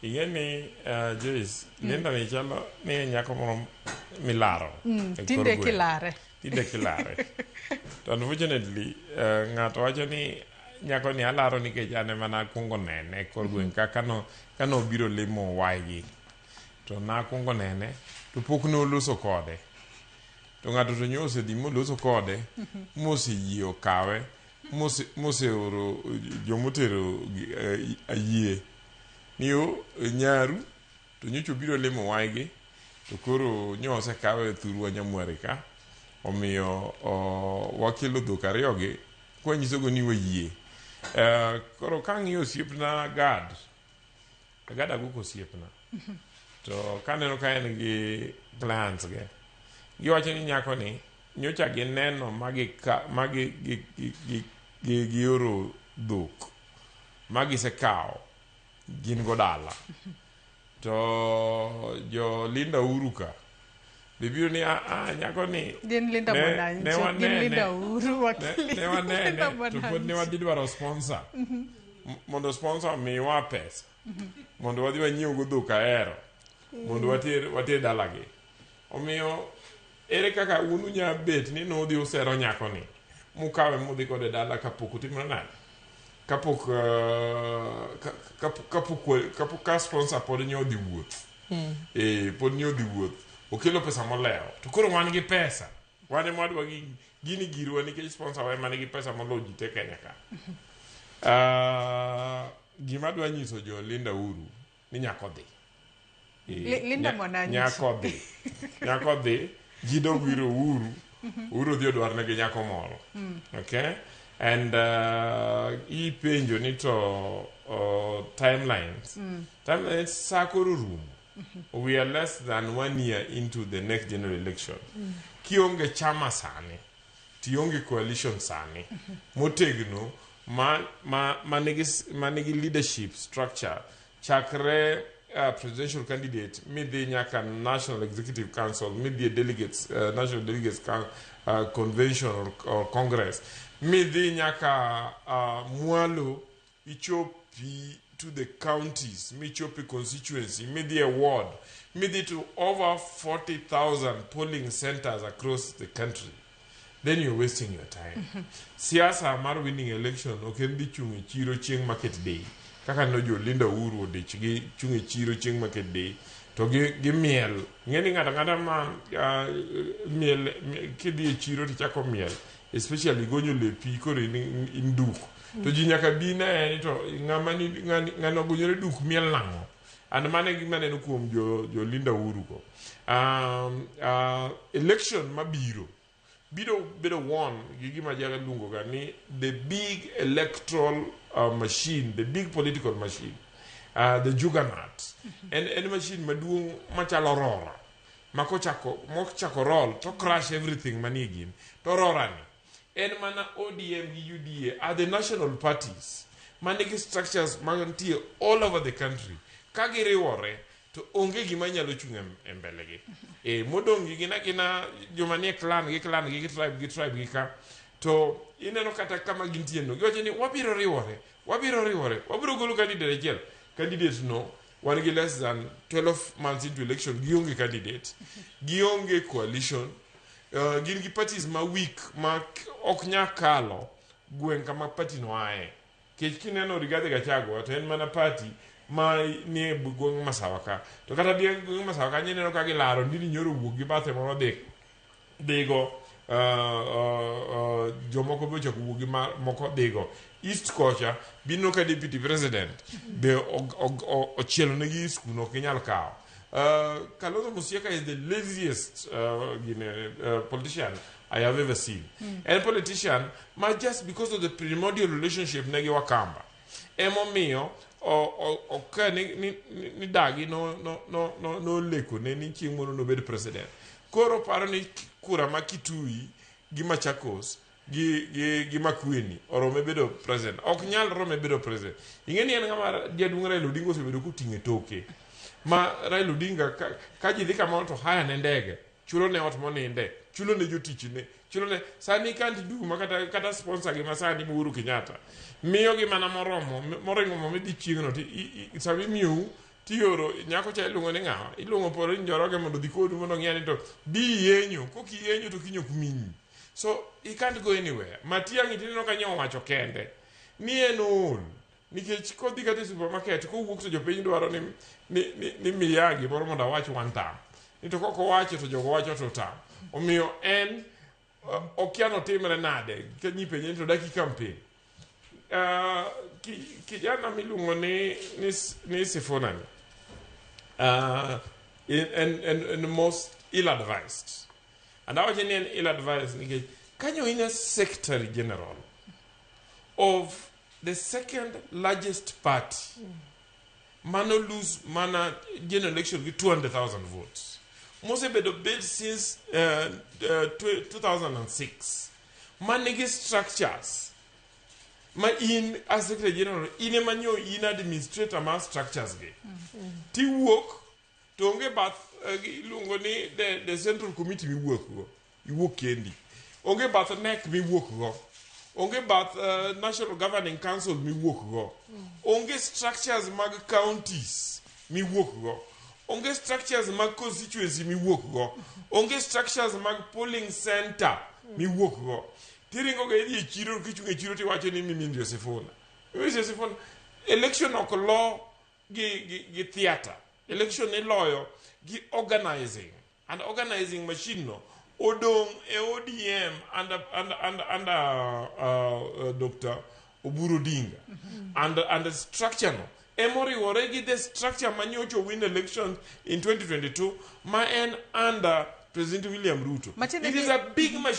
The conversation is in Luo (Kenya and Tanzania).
Ing'e ni Joyce, Linda ni chalo ni en nyako moro milaro. E kor Tinde gweng'. Kilare. Tinde kilare. To unfortunately, ng'ato wacho ni nyako ni alaro nikech an ema nakwongo nene e kor gweng' ka kano kanobiro limo waygi. To nakwongo nene to pok noloso kode. To ng'ato to nyo osedhi moloso kode moseyie okawe moseoro jomotero ayie ni o nyaru to nyocha obiro limo waygi to koro nyo osekawe thurwa Nyamware ka omiyo wakelo dhok ariyogi kwanyisogo ni wayie. Koro kang'iyo osiepna Gad, Gad Aguko osiepna to kaneno ka en gi clients ge giwacho ni nyako ni nyocha gineno ma gioro dhok ma gisekawo gin go dala to jo Linda Uru ka be biro ni a nyako ni Gin Linda Mwananchi, ne gin wanene Linda Uhuru, wakili. ne wanene Linda to pod ne Mwananchi. wadhi dwaro sponsor mondo sponsor omiwa pesa mondo wadhi wanyiew go dhok ahero mondo water dalagi. Omiyo ere kaka un unya bet ni nudhi usero nyakoni mukawe mudhi kode dala kapok utimore nade? Kapok kapok ka sponsor pod nyo odhi wuoth. Pod nyo odhi wuoth. Okelo pesa molewo. To koro wan gi pesa. Wan ema wadwa gi gini girwa nikech sponsor wa ema nigi pesa moloyo ji te Kenya ka. Gima adwa nyiso jo Linda Uru ni nyako dhi. Linda Mwananchi. Nyako dhi. Nyako dhi. Ji dog ir Uhuru. Uhuru dhi odwarnegi nyako moro. Okay? And ipenjo ni to timelines. Timelines sa koro rumo. We are less than one year into the next general election. Kionge chama sani, tionge coalition sani, motegno ma nigi leadership structure chakre presidential candidate midhi nyaka National Executive Council, midhi e delegates, National Delegates Convention or Congress, midhi nyaka mwalo ichopi to the counties, michopi constituency, midhi e ward, midhi to over 40,000 polling centers across the country, then you're wasting your time. Siasa mar winning election ok en dhi chung' e chiro chieng' market day kaka no jo Linda Uhuru odich gi chung' e chiro chieng' market day to gi gimiel. Ng'e ni ng'ato ang'ata ma miel kidhi e chiro tichako miel, especially gonyo lepi koro in duk to ji nyaka bi ne ni to ng'ama ni ng'ano ogonyore duk miel nang'o. And mano e gima aneno kuom jo Linda Uhuru go. Election mabiro biro bedo won gi gima jaga luongo ga ni the big electoral machine, the big political machine, the juggernaut. En machine maduong' machalo rora ma kochako mochako roll to crash everything manie gin to rora ni en mana ODM gi UDA are the national parties manigi structures mantie all over the country. Ka giriwore to onge gima nyalo chung' e mbelegi. Modong' gi gin agina joma nie clan gi clan gi tribe gi tribe gi ka to ineno kata kama gintie no giwacho ni wabiro riwore, wabiro riwore, wabiro golo candidate achiel. Candidate no wan gi less than 12 months into election, gionge candidate, gionge coalition, gin gi parties ma weak ma ok nya kalo gweng' kama party no aye. Kech kineno Rigathi Gachagua to en mana party ma nie gweng' Masawa ka. To kata gweng' Masawa ka ineno ka gilaro Ndindi Nyoro owuok gi bathe moro dhi dhigo, jomoko be ochako wuok gi moko dhigo East kocha bineno ka deputy president be ochielo negi East kuno ok ginyal kawo. Kalonzo Musyoka is the laziest gine, politician I have ever seen. En politician ma just because of the primordial relationship ne gi Wakamba emomiyo ok ni dagi no lekone ni chieng' moro nobed president. Koro paro ni kura ma Kitui gi Machakos gi Makueni orome bedo president. Ok nyal rome bedo president. Ing'e ni en ng'ama jaduong' Raila Odinga osebedo koting'o e toke. Ma Raila Odinga ka ji dhi kamoro to haya ne ndege, chulo ne ot moninde, chulo ne jotichne. Chulo ne sani can't do ma kata kata sponsor gi masani Uhuru Kenyatta. Miyo gi mana moromo moringo mo midhi chieng'no ti sama imiyou tioro nyako cha iluongo ni ng'awa iluongo Pauline Njoroge mondo odhi kodu mondo ong'i ni to bi yenyo kok iyenyo to kiny ok miyi so he can't go anywhere Matiang'i tineno ka nyo owacho kende ni en ool nikech kodhi kata e supermarket kowuok to jopiny dwaro ni, ni, ni, ni miya gimoro mondo awach one term ni to kok owacho to jogo wacho to tam omiyo en okia notimre nade ka nyipenje ni to daki campaign kijana miluongo ni, ni, ni Sifuna ni en most ill advised and awacho ni en ill advised nikech kanyo in a secretary general of the second largest party mano lose mana general election gi 200,000 votes mosebedo built since 2006 manigi structures ma in as secretary general in ema nyo in administrator mar structures gi tiwuok to onge bath iluongo ni the central committee miwuok go iwuok kendi onge bath NEC miwuok go onge bath national governing council miwuok go onge structures mag counties miwuok go onge structures mag constituency miwuok go onge structures mag polling center miwuok go tiringo ga idhi e chiro kichung' e chiro tiwacho ni mimi ndio Sifuna mimi ndio Sifuna election ok lo gi, gi, gi theatre election iloyo gi organizing and organizing machine no odong' e ODM under Dr. Oburu Odinga and the structure no emoriwore gi the structure manyocho win elections in 2022 ma en under President William Ruto. Matiende It is a big machine.